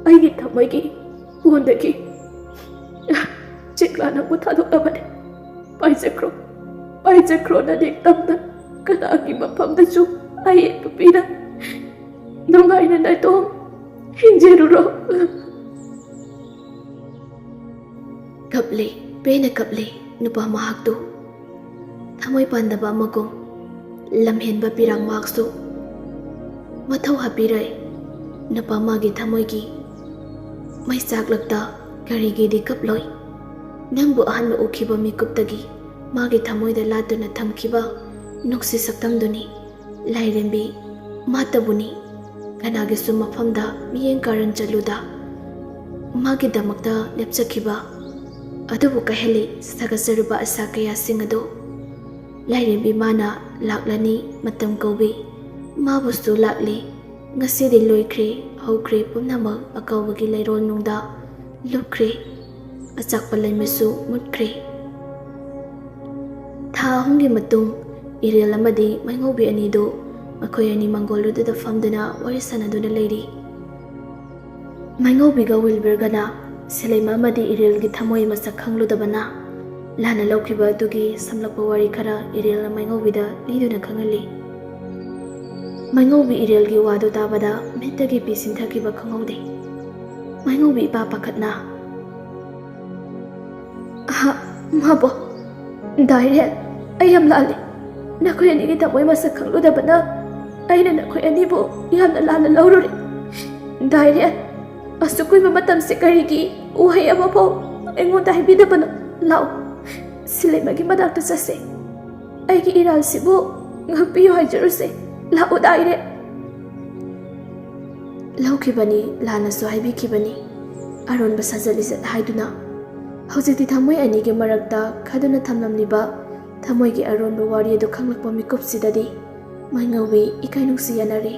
ꯑꯩꯒꯤ ꯊꯃꯣꯏꯒꯤ ꯄꯣꯟꯗꯒꯤ ꯆꯦꯛꯂꯥ ꯅꯪꯕꯨ ꯊꯥꯗꯣꯛꯂꯕꯅꯤ꯫ ꯄꯥꯏꯖꯈ꯭ꯔꯣ, ꯄꯥꯏꯖꯈ꯭ꯔꯣ ꯅꯅꯤꯡꯇꯝꯅ꯫ ꯀꯅꯥꯒꯤ ꯃꯐꯝꯗꯁꯨ ꯑꯌꯦꯠꯄ ꯄꯤꯗ ꯅꯨꯡꯉꯥꯏꯅ ꯅꯥꯏꯇꯣꯝ ꯍꯤꯡꯖꯔꯨꯔꯣ꯫ ꯀꯞꯂꯦ, ꯄꯦꯟꯅ ꯀꯞꯂꯦ ꯅꯨꯄꯥ ꯃꯍꯥꯛꯇꯨ꯫ ꯊꯃꯣꯏ ꯄꯥꯟꯗꯕ ꯑꯃꯒꯨꯝ ꯂꯝꯍꯦꯟꯕ ꯄꯤꯔꯥꯡ ꯃꯍꯥꯛꯁꯨ ꯃꯊꯧ ꯍꯥꯞꯄꯤꯔꯣꯏ꯫ ꯅꯨꯄꯥ ꯃꯥꯒꯤ ꯊꯃꯣꯏꯒꯤ ꯃꯩ ꯆꯥꯛꯂꯛꯇ ꯀꯔꯤꯒꯤꯗꯤ ꯀꯞꯂꯣꯏ? ꯅꯪꯕꯨ ꯑꯍꯥꯟꯕ ꯎꯈꯤꯕ ꯃꯤꯀꯨꯞꯇꯒꯤ ꯃꯥꯒꯤ ꯊꯃꯣꯏꯗ ꯂꯥꯠꯇꯨꯅ ꯊꯝꯈꯤꯕ ꯅꯨꯡꯁꯤ ꯁꯛꯇꯝꯗꯨꯅꯤ꯫ ꯂꯥꯏꯔꯦꯝꯕꯤ ꯃꯥꯇꯕꯨꯅꯤ꯫ ꯀꯅꯥꯒꯤꯁꯨ ꯃꯐꯝꯗ ꯃꯤꯠꯌꯦꯡ ꯀꯥꯔꯟ ꯆꯠꯂꯨꯗ ꯃꯥꯒꯤꯗꯃꯛꯇ ꯂꯦꯞꯆꯈꯤꯕ ꯑꯗꯨꯕꯨ ꯀꯥꯏꯍꯜꯂꯤ ꯁꯥꯒꯠꯆꯔꯨꯕ ꯑꯁꯥ ꯀꯌꯥꯁꯤꯡ ꯑꯗꯨ꯫ ꯂꯥꯏꯔꯦꯝꯕꯤ ꯃꯥꯅ ꯂꯥꯛꯂꯅꯤ ꯃꯇꯝ ꯀꯧꯕꯤ꯫ ꯃꯥꯕꯨꯁꯨ ꯂꯥꯛꯂꯤ꯫ ꯉꯁꯤꯗꯤ ꯂꯣꯏꯈ꯭ꯔꯦ, ꯍꯧꯈ꯭ꯔꯦ ꯄꯨꯝꯅꯃꯛ ꯑꯀꯧꯕꯒꯤ ꯂꯩꯔꯣꯜꯅꯨꯡꯗ ꯂꯨꯞꯈ꯭ꯔꯦ꯫ ꯑꯆꯥꯛꯄ ꯂꯩꯃꯁꯨ ꯃꯨꯠꯈ꯭ꯔꯦ꯫ ꯊꯥ ꯑꯍꯨꯝꯒꯤ ꯃꯇꯨꯡ ꯏꯔꯦꯜ ꯑꯃꯗꯤ ꯃꯩꯉꯧꯕꯤ ꯑꯅꯤꯗꯨ ꯃꯈꯣꯏ ꯑꯅꯤ ꯃꯪꯒꯣꯜꯗꯨꯗ ꯐꯝꯗꯨꯅ ꯋꯥꯔꯤ ꯁꯥꯟꯅꯗꯨꯅ ꯂꯩꯔꯤ꯫ ꯃꯩꯉꯧꯕꯤꯒ ꯋꯤꯜꯕꯔꯒꯅ ꯁꯤꯂꯩꯃ ꯑꯃꯗꯤ ꯏꯔꯦꯜꯒꯤ ꯊꯃꯣꯏ ꯃꯁꯛ ꯈꯪꯂꯨꯗꯕꯅ ꯂꯥꯟꯅ ꯂꯧꯈꯤꯕ ꯑꯗꯨꯒꯤ ꯁꯝꯂꯛꯄ ꯋꯥꯔꯤ ꯈꯔ ꯏꯔꯦꯜꯅ ꯃꯩꯉꯧꯕꯤꯗ ꯂꯤꯗꯨꯅ ꯈꯪꯍꯜꯂꯤ꯫ ꯃꯩꯉꯧꯕꯤ ꯏꯔꯦꯜꯒꯤ ꯋꯥꯗꯨ ꯇꯥꯕꯗ ꯃꯤꯠꯇꯒꯤ ꯄꯤ ꯁꯤꯟꯊꯈꯤꯕ ꯈꯪꯍꯧꯗꯦ꯫ ꯃꯩꯉꯧꯕꯤ ꯏꯄꯥ ꯄꯥꯈꯠꯅ, "ꯑꯍ, ꯃꯥꯕꯣ, ꯗꯥ ꯏꯔꯦꯜ, ꯑꯩ ꯌꯥꯝ ꯂꯥꯜꯂꯤ꯫ ꯅꯈꯣꯏ ꯑꯅꯤꯒꯤ ꯊꯃꯣꯏ ꯃꯁꯛ ꯈꯪꯂꯨꯗꯕꯅ ꯑꯩꯅ ꯅꯈꯣꯏ ꯑꯅꯤꯕꯨ ꯌꯥꯝꯅ ꯂꯥꯟꯅ ꯂꯧꯔꯨꯔꯦ꯫ ꯗꯥ ꯏꯔꯦꯜ, ꯑꯁꯨꯛ ꯀꯨꯏꯕ ꯃꯇꯝꯁꯦ ꯀꯔꯤꯒꯤ ꯋꯥꯍꯩ ꯑꯃꯐꯥꯎ ꯑꯩꯉꯣꯟꯗ ꯍꯥꯏꯕꯤꯗꯕꯅꯣ? ꯂꯥꯛꯑꯣ, ꯁꯤꯂꯩꯃꯒꯤ ꯃꯅꯥꯛꯇ ꯆꯠꯁꯦ꯫ ꯑꯩꯒꯤ ꯏꯔꯥꯜꯁꯤꯕꯨ ꯉꯥꯛꯄꯤꯌꯨ ꯍꯥꯏꯖꯔꯨꯁꯦ꯫ ꯂꯥꯛꯑꯣ ꯗꯥ ꯏꯔꯦꯜ꯫" ꯂꯧꯈꯤꯕꯅꯤ, ꯂꯥꯟꯅꯁꯨ ꯍꯥꯏꯕꯤꯈꯤꯕꯅꯤ꯫ ꯑꯔꯣꯟꯕ ꯁꯥꯖꯠ ꯂꯤꯆꯠ ꯍꯥꯏꯗꯨꯅ ꯍꯧꯖꯤꯛꯇꯤ ꯊꯃꯣꯏ ꯑꯅꯤꯒꯤ ꯃꯔꯛꯇ ꯈꯥꯗꯨꯅ ꯊꯝꯂꯝꯂꯤꯕ ꯊꯃꯣꯏꯒꯤ ꯑꯔꯣꯟꯕ ꯋꯥꯔꯤ ꯑꯗꯨ ꯈꯪꯂꯛꯄ ꯃꯤꯀꯨꯞꯁꯤꯗꯗꯤ ꯃꯩꯉꯧꯕꯤ ꯏꯀꯥꯏ ꯅꯨꯡꯁꯤ ꯌꯥꯅꯔꯦ꯫